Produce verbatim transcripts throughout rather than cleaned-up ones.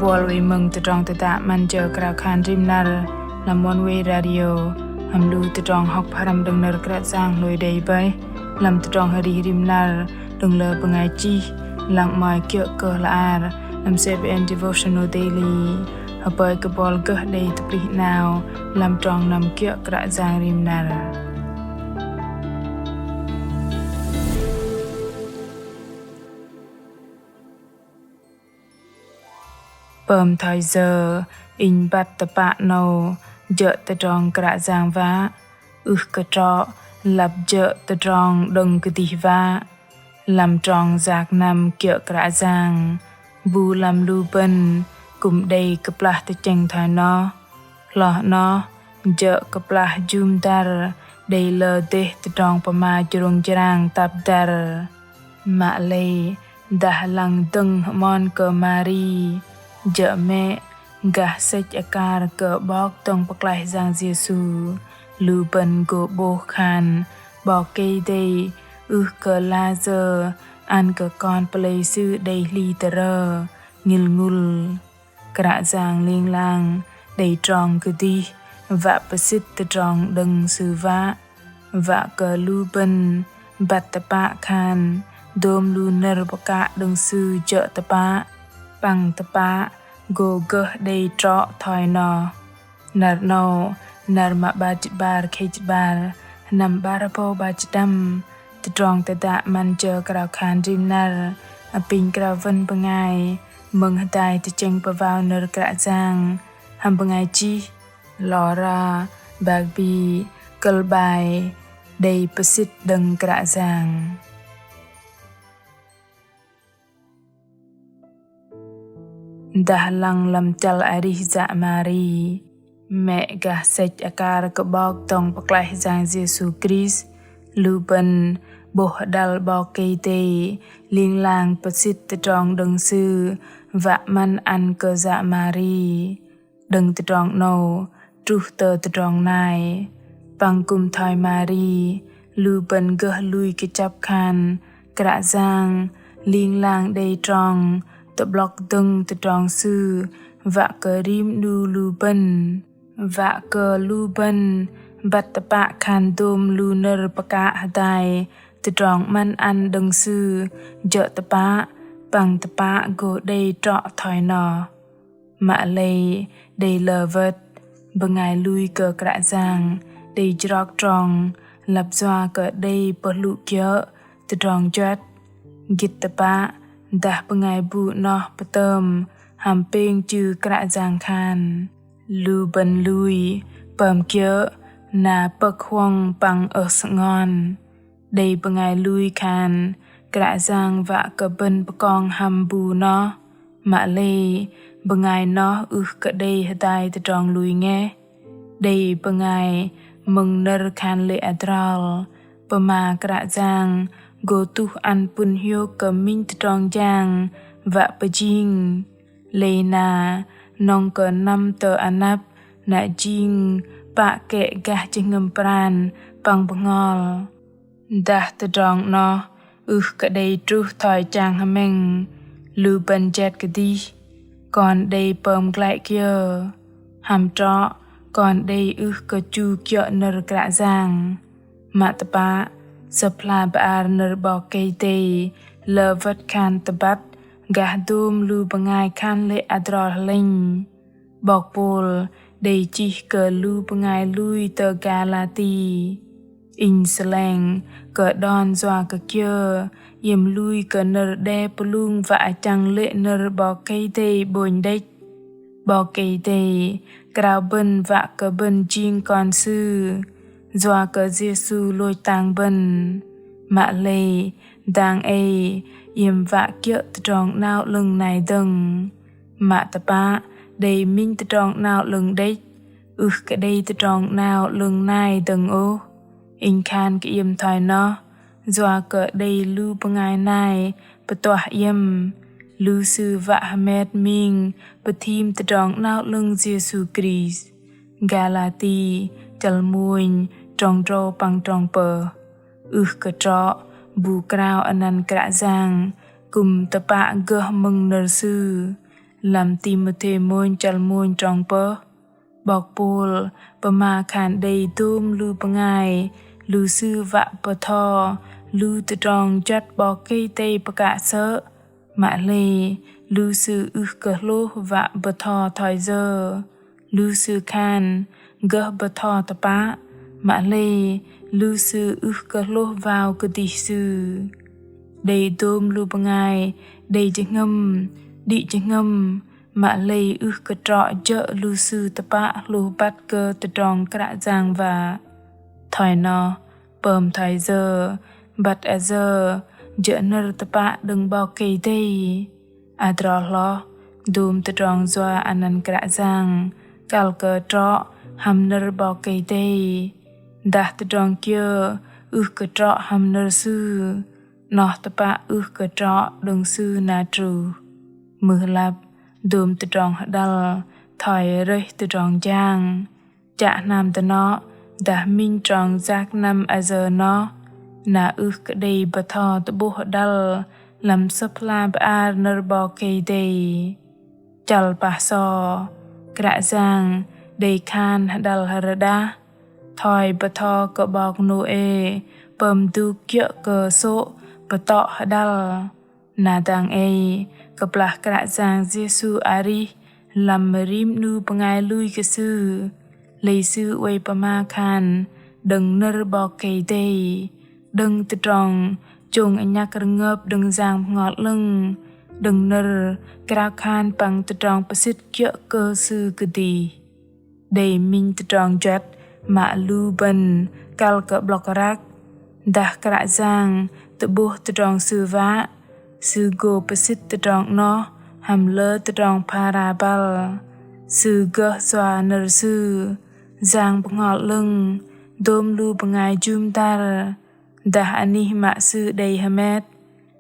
Buăl wei mơ̆ng tơdrong tơdă 'Măn Jơ Krao Khan Rim Năr lăm Oneway Radio, hăm lu tơdrong hŏk pơhrăm đơ̆ng nơ̆r Kră Yang hlôi đei bơih lăm tơdrong arih rim năr đơ̆ng lơ bơngai chih, lăng 'mơ̆i kiơ̆ kơ hla ar lăm CBN Devotional Daily. Hơpơi kơ buăl gơh đei tơplih 'nao lăm trong năm kiơ̆ Kră Yang rim năr. Pơm thoi yơ inh băt tơpă 'nâu jơ̆ tơdrong Kră Yang wă, ưh kơ trŏ lăp jơ̆ tơdrong đơ̆ng kơdih wă. Lăm trong yak năm kiơ̆ Kră Yang, bu lăm lu bơ̆n kư̆m đei kơplah tơchĕng thoi noh. Hloh noh, jơ̆ kơplah jŭm dăr đei lơ dêh tơdrong pơma jrông jrang tăp dăr. Mă lei dah lăng dơ̆ng hơmon kơ Mari, jơ̆ mĕ gah sĕch akar kơ 'Bok Dŏng Pơklaih Yang Yêsu, lu bơ̆n gô 'bôh khan 'Bok Kei-Dei ưh kơ lah sơ̆ ăn kơ kon pơlei Sư đei hli tơrơ, ngĭl ngŭl. Kră Yang ling lang đei trong kơdih wă pơsĭt tơdrong đơ̆ng Sư wă, wă kơ lu bơ̆n băt tơpă khan dôm lu nơ̆r pơkă đơ̆ng Sư jơ̆ tơpă, păng tơpă gô gơh đei trŏ thoi noh. Năr 'nâu, năr mă 'bar jĭt 'bar khei jĭt 'bar, sơnăm 'bar rơbâu 'bar jĭt pơđăm, tơdrong tơdă 'Măn Jơ Krao Khan Rim Năr apinh krao wơ̆n bơngai mơ̆ng hơdai tơchĕng pơwao nơ̆r Kră Yang hăm bơngai chih Laura Bagby, kơ̆l 'bai Đei pơsĭt đơ̆ng Kră Yang. Dah lăng lăm chăl arih yă Mari, mĕ gah sĕch akar kơ 'Bok Dŏng Pơklaih Yang Yêsu Krist, lu bơ̆n 'bôh hơđăl 'Bok Kei-Dei ling lang pơsĭt tơdrong đơ̆ng Sư wă 'măn ăn kơ yă Mari. Đơ̆ng tơdrong 'nâu truh tơ tơdrong nai, păng kư̆m thoi Mari, lu bơ̆n gơh lui kơjăp khan Kră Yang ling lang đei trong tơ'blŏk dơ̆ng tơdrong Sư wă kơ rim 'nu lu bơ̆n, wă kơ lu bơ̆n băt tơpă khan dôm lu nơ̆r pơkă hơdai tơdrong 'măn ăn đơ̆ng Sư jơ̆ tơpă, păng tơpă gô đei trŏ thoi noh. Mă lei đei lơ wơ̆t, bơngai lui kơ Kră Yang đei jrok trong lăp yua kơ đei pơhlŭ kiơ̆ tơdrong juăt, gĭt tơpă dah bơngai bu 'noh pơtơm hăm pêng chư Kră Yang khan. Lu bơ̆n lui pơm kiơ̆ na pơ̆k huŏng păng ơh sơngon. Đei bơngai lui khan Kră Yang wă kơ bơ̆n pơkong hăm bu noh, mă lei bơngai noh ưh kơ đei hơdai tơdrong lui ngeh. Đei bơngai mơ̆ng nơ̆r khan lê̆ adrol pơma Kră Yang gô tuh ăn pŭn hiôk kơ minh tơdrong jang wă pơjing. Lei na nŏng kơ năm tơ anăp na jing pă kĕ gah jơhngơ̆m pran păng bơhngol. Dah tơdrong 'noh ưh kơ đei truh thoi chang hơmĕng, lu bơ̆n jet kơdih, kon đei pơm glăi kiơ? Hăm trŏ kon đei ưh kơ chu kiơ̆ nơ̆r Kră Yang. Mă tơpă, Sơ̆p hla bơar nơ̆r 'Bok Kei-Dei lơ wơ̆t khan tơbăt gah dôm lu bơngai khan lê̆ adrol hlĕnh. 'Bok Pôl đei chih kơ lu bơngai lui tơ Galati: Inh sơleng kơ đon yua kơ kiơ iĕm lui kơ nơ̆r đe pơlung wă achăng lê̆ nơ̆r 'Bok Kei-Dei 'bônh đĕch. 'Bok Kei-Dei krao bơ̆n wă kơ bơ̆n jing kon Sư, yua kơ Yêsu lôch tang bơ̆n. Mă lei dang ei iĕm wă kiơ̆ tơdrong 'nao 'lơ̆ng nai dơ̆ng. Mă tơpă đei minh tơdrong 'nao 'lơ̆ng đĕch, ưh kơ đei tơdrong 'nao 'lơ̆ng nai dơ̆ng ôh. Inh khan kơ iĕm thoi noh, yua kơ đei lu bơngai nai pơtuah iĕm, lu sư wă hơmet ming pơthim tơdrong 'nao 'lơ̆ng Yêsu Krist. Galati chăl mônh trong drâu păng trong pơh. Ưh kơ trŏ bu krao anăn Kră Yang kư̆m tơpă gơh mơ̆ng nơ̆r Sư. Lăm Timôthê mônh chăl mônh trong pơh, 'bok Pôl pơma khan đei dôm lu bơngai lu sư wă bơtho lu tơdrong juăt 'Bok Kei-Dei pơkă sơ̆, mă lei lu sư ưh kơ hlôh wă bơtho thoi yơ. Lu sư khan gơh bơtho tơpă, mă lei lu sư ưh kơ hlôh wao kơdih sư. Đei dôm lu bơngai đei jơhngơ̆m, đĭ jơhngơ̆m, mă lei ưh kơ trŏ jơ̆ lu sư tơpă hlôh băt kơ tơdrong Kră Yang wă. Thoi noh, pơm thoi yơ, băt ayơ jơ̆ nơ̆r tơpă đơ̆ng 'Bok Kei-Dei. Adrol hloh, dôm tơdrong yua anăn Kră Yang kăl kơ trŏ hăm nơ̆r 'Bok Kei-Dei. Dah tơdrong kiơ ưh kơ trŏ hăm nơ̆r Sư, 'noh tơpă ưh kơ trŏ đơ̆ng Sư na truh. Mưh lăp, dôm tơdrong hơđăl thoi rơih tơdrong jang. Chă hnam dơnŏ dah minh trong yak năm ayơ noh, na ưh kơ đei bơtho tơ'bôh hơđăl lăm Sơ̆p hla bơar nơ̆r 'Bok Kei-Dei. Chăl pah sô, Kră Yang đei khan hơđăl rơđah, thoi bơtho kơ 'bok Nôê pơm dŭk kiơ̆ kơ sô̆ pơtŏ hơđăl. Na dang ei, kơplah Kră Yang Yêsu arih lăm rim 'nu bơngai lui kơ Sư, lei Sư oei pơma khan đơ̆ng nơ̆r 'Bok Kei-Dei, đơ̆ng tơdrong chông anhăk rơngơp đơ̆ng Yang Bơhngol 'Lơ̆ng, đơ̆ng nơ̆r krao khan păng tơdrong pơsĭt kiơ̆ kơ Sư kơdih. Đei minh tơdrong juăt mă lu bơ̆n kăl kơ 'blŏk răk. Dah Kră Yang tơ'bôh tơdrong Sư wă, Sư gô pơsĭt tơdrong 'noh hăm lơ tơdrong parabăl. Sư gơh yua nơ̆r Sư, Yang Bơhngol 'Lơ̆ng, dôm lu bơngai jŭm dăr, dah anih mă Sư đei hơmet,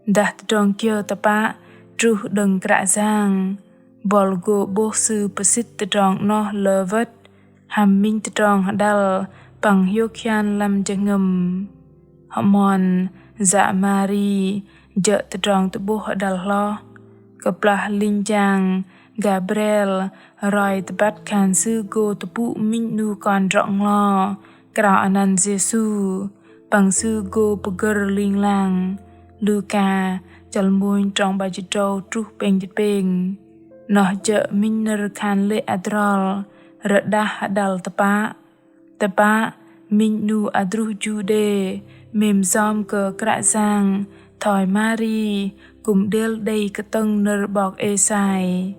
dah tơdrong kiơ tơpă truh đơ̆ng Kră Yang, buăl gô 'bôh Sư pơsĭt tơdrong 'noh lơ wơ̆t hăm minh tơdrong hơđăl păng hiôk hian lăm jơhngơ̆m. Hơmon yă Mari jơ̆ tơdrong tơ'bôh hơđăl hloh. Kơplah linh jang Gabriel roi tơbăt khan sư gô tơpŭ minh 'nu kon drŏ-nglo krao anăn Yêsu, păng sư gô pơgơ̆r ling lang. Luka chăl mônh trong 'bar jĭt tơdrâu truh pêng jĭt pêng. Noh jơ̆ minh nơ̆r khan lê̆ adrol rơđah hơđăl tơpă. Tơpă, minh 'nu adruh Juđê mêm yom kơ Kră Yang thoi Mari kư̆m đêl đei kơtơ̆ng nơ̆r 'bok Êsai.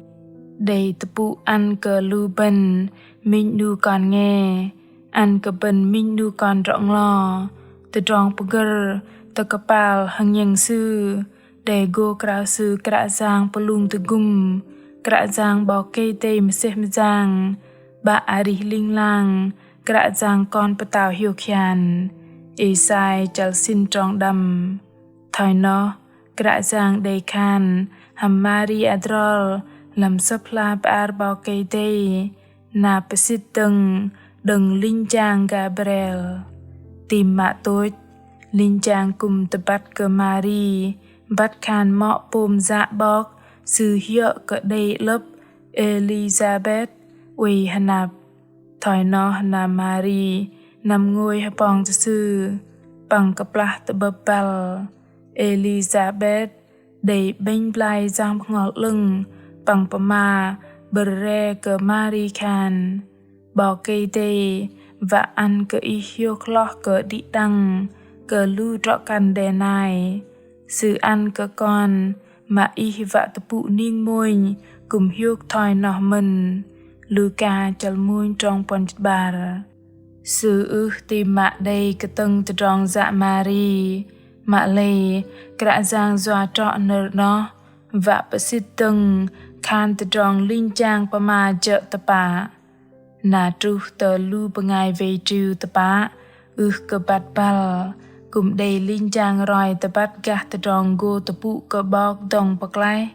Đei tơpŭ ăn kơ lu bơ̆n minh 'nu kon nge, ăn kơ bơ̆n minh 'nu kon drŏ-nglo, tơdrong pơgơ̆r tơ kơpal hơngiĕng Sư, đe gô krao Sư Kră Yang pơlung tơgŭm, Kră Yang 'Bok Kei-Dei mơsêh mơyang, 'Bă arih ling lang, Kră Yang Kon Pơtao hiôk hian. Êsai chăl sĭn trong đăm. Thoi noh, Kră Yang đei khan hăm Mari adrol lăm Sơ̆p hla bơar 'Bok Kei-Dei, na pơsĭt dơ̆ng đơ̆ng linh jang Gabriel. Tam mă tôch, linh jang kư̆m tơbăt kơ Mari băt khan mŏ pôm yă 'bok sư hiơ̆ kơ đei 'lơ̆p Êlisabet oei hơnăp. Thoi noh na Mari năm ngôi hơpong tơ sư, păng kơplah tơ'bơ̆p băl. Êlisabet đei 'bĕnh blai Yang Bơhngol 'Lơ̆ng păng pơma bơ̆r re kơ Mari khan: 'Bok Kei-Dei wă ăn kơ ih hiôk hloh kơ đĭ đăng kơ lu drŏ-kăn đe nai. Sư ăn kơ kon mă ih wă tơpŭ ning mônh kư̆m hiôk thoi noh mơ̆n. Luka chăl mônh trong puăn jĭt 'bar. Sư ưh ti mă đei kơtơ̆ng tơdrong yă Mari, mă lei Kră Yang yua trŏ nơ̆r 'noh wă pơsĭt dơ̆ng khan tơdrong linh jang pơma jơ̆ tơpă. Na truh tơ lu bơngai wei triu tơpă, ưh kơ băt băl, kư̆m đei linh jang roi tơbăt gah tơdrong gô tơpŭ kơ 'Bok dŏng pơklaih.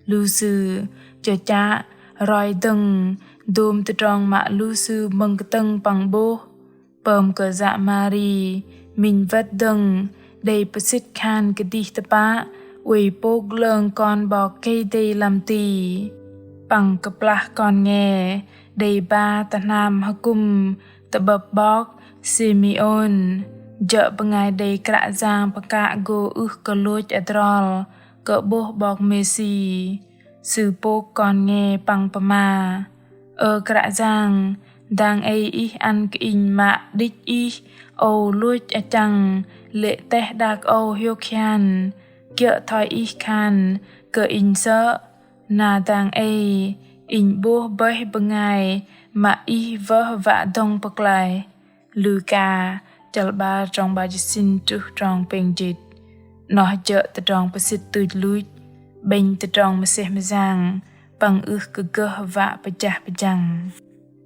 Lu sư chơchă roi dơ̆ng dôm tơdrong mă lu sư mơ̆ng kơtơ̆ng păng 'bôh. Pơm kơ yă Mari minh wơ̆t dơ̆ng đei pơsĭt khan kơdih tơpă oei pôk lơ̆ng Kon 'Bok Kei-Dei lăm ti. Păng kơplah kon nge đei ba tơ hnam hơkŭm tơ'bơ̆p 'bok Simêôn, jơ̆ bơngai đei Kră Yang pơkă gô ưh kơ lôch adrol kơ 'bôh 'Bok Mêsi, sư pôk kon nge păng pơma: Ơ Kră Yang, dang ei Ih ăn kơ inh mă đĭch Ih âu lôch achăng lê̆ teh đak âu hiôk hian, kiơ̆ thoi Ih khan kơ inh sơ̆, na dang ei inh 'bôh bơih bơngai mă Ih wơh wă dŏng pơklaih. Luka, chăl 'bar trong 'bar jĭt sĭn truh trong pêng jĭt. Noh jơ̆ tơdrong pơsĭt tuch luch, 'bĕnh tơdrong mơsêh mơyang, păng ưh kơ gơh wă pơjah pơjăng.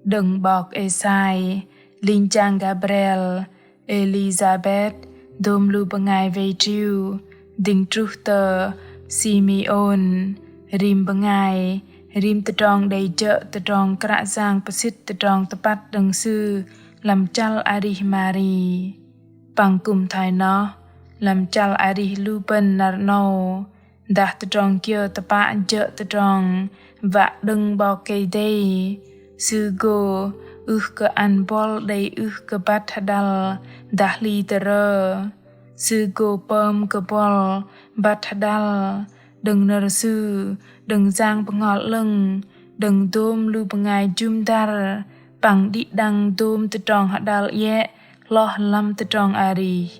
Đơ̆ng 'bok Êsai, linh jang Gabriel, Êlisabet, dôm lu bơngai wei triu, dĭng truh tơ Simêôn, rim bơngai, rim tơdrong đei jơ̆ tơdrong Kră Yang pơsĭt tơdrong tơpăt đơ̆ng sư lăm chăl arih Mari. Păng kư̆m thoi noh, lăm chăl arih lu bơ̆n năr 'nâu, dah tơdrong kiơ tơpă jơ̆ tơdrong wă đơ̆ng 'Bok Kei-Dei, Sư gô ưh kơ ăn buăl đei ưh kơ băt hơđăl dah hli tơrơ. Sư gô pơm kơ buăl băt hơđăl đơ̆ng nơ̆r Sư, đơ̆ng Yang Bơhngol 'Lơ̆ng, đơ̆ng dôm lu bơngai jŭm dăr, păng đĭ đăng dôm tơdrong hơđăl iĕ hloh lăm tơdrong arih.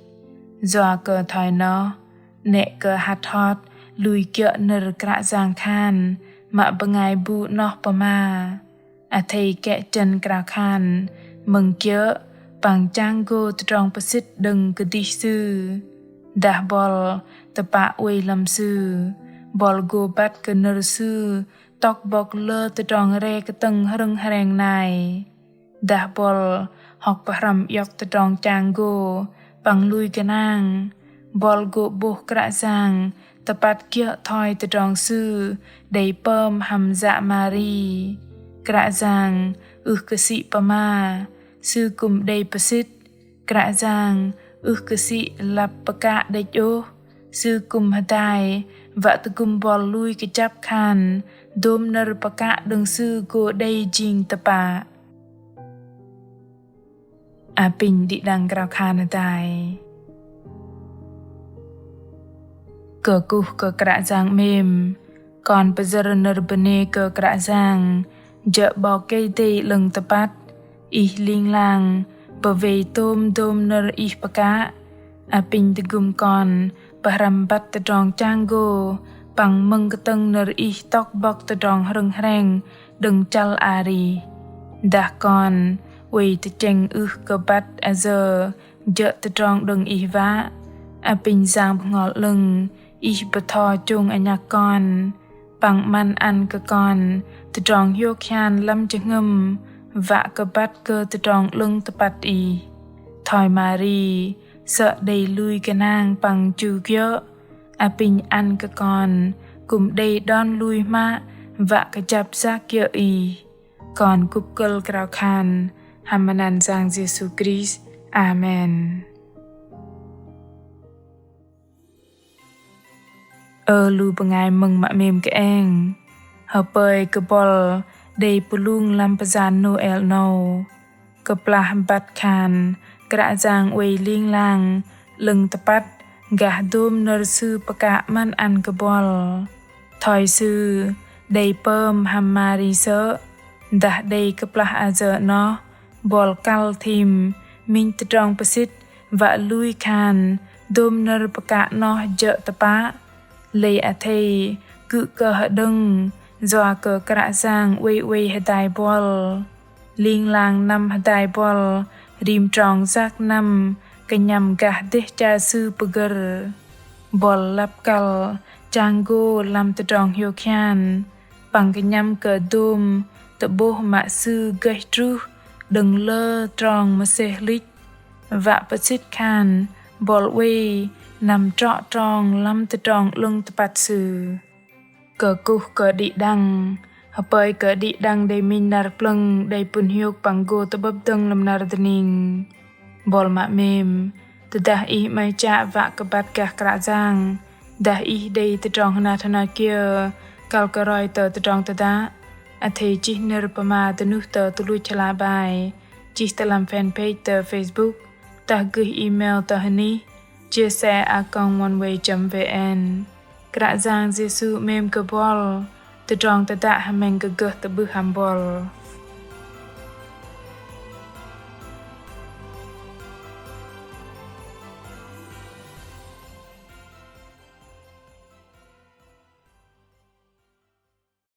Yua kơ thoi noh, 'nĕ kơ hăt hot lui kiơ̆ nơ̆r Kră Yang khan mă bơngai bu 'noh pơma. Athei kĕ chơ̆n krao khan mơ̆ng kiơ̆ păng chang gô tơdrong pơsĭt đơ̆ng kơdih Sư. Dah buăl tơpă oei lăm Sư, buăl gô băt kơ nơ̆r Sư tŏk bŏk lơ tơdrong re kơtơ̆ng hrơ̆ng hreng nai. Dah buăl hŏk pơhrăm iŏk tơdrong chang gô păng lui gơnang, buăl gô 'bôh Kră Yang tơpăt kiơ̆ thoi tơdrong Sư đei pơm hăm yă Mari. Kră Yang ưh kơ sĭ pơma Sư kư̆m đei pơsĭt. Kră Yang ưh kơ sĭ lăp pơkă đĕch ôh, Sư kư̆m hơdai wă tơgŭm buăl lui kơjăp khan dôm nơ̆r pơkă đơ̆ng Sư gô đei jing tơpă. Apinh đĭ đăng krao khan hơdai. Kơkuh kơ Kră Yang 'mêm, kon pơyơ̆r nơ̆r bơnê kơ Kră Yang, jơ̆ 'Bok Kei-Dei 'lơ̆ng tơpăt, Ih ling lang pơwei tôm dôm nơ̆r Ih pơkă. Apinh tơgŭm kon pơhrăm băt tơdrong chang gô păng mơ̆ng kơtơ̆ng nơ̆r Ih tŏk bŏk tơdrong hrơ̆ng hreng đơ̆ng chăl arih. Dah kon oei tơchĕng ưh kơ băt ayơ jơ̆ tơdrong đơ̆ng Ih wă, apinh Yang Bơhngol 'Lơ̆ng Ih bơtho chông anhăk kon, păng 'măn ăn kơ kon tơdrong hiôk hian lăm jơhngơ̆m wă kơ băt kơ tơdrong 'lơ̆ng tơpăt Ih. Thoi Mari sơ̆ đei lui gơnang păng chu kiơ̆, apinh ăn kơ kon kư̆m đei đon lui hmă wă kơjăp yak kiơ̆ Ih. Kon kŭp kơ̆l krao khan hăm măt anăn Yang Yêsu Krist. Amen. Ơ lu bơngai mơ̆ng mă 'mêm kơeng, hơpơi kơ buăl đei pơlung lăm pơyan Nôel 'nâu. Kơplah băt khan Kră Yang oei ling lang 'lơ̆ng tơpăt gah dôm nơ̆r Sư pơkă 'măn ăn kơ buăl. Thoi Sư đei pơm hăm Mari sơ̆, dah đei kơplah ayơ 'noh buăl kăl thim minh tơdrong pơsĭt wă lui khan dôm nơ̆r pơkă 'noh jơ̆ tơpă. Lei athei kư̆ kơ hơđơ̆ng yua kơ Kră Yang oei oei hơdai buăl. Ling lang năm hơdai buăl rim trong yak năm kơnhăm gah dêh char Sư pơgơ̆r. Buăl lăp kăl chang gô lăm tơdrong hiôk hian, păng kơnhăm kơ dôm tơ'bôh mă Sư gơih truh đơ̆ng lơ trong mơsêh hlĭch. Wă pơsĭt khan buăl oei năm trŏ trong lăm tơdrong 'lơ̆ng tơpăt Sư. Kơkuh kơ đĭ đăng, hơpơi kơ đĭ đăng đei minh năr plơ̆ng đei pŭn hiôk păng gô tơ'bơ̆p dơ̆ng lăm năr dơning. Buăl mă 'mêm, tơdah ih 'maih chă wă kơ băt gah Kră Yang, dah ih đei tơdrong hơnat hơnat kiơ kăl kơ roi tơ tơdrong tơdă, Athei chih nơ̆r pơma dơnuh tơ tuch luch hla bơar, chih tơ lăm fanpage tơ Facebook, dah gơih email tơ hơnih chia sẻ a còng oneway chấm vn. Kră Yang Yêsu 'mêm kơ buăl. Tơdrong tơdă hơmĕng kơ gơh tơ'bưh hăm buăl.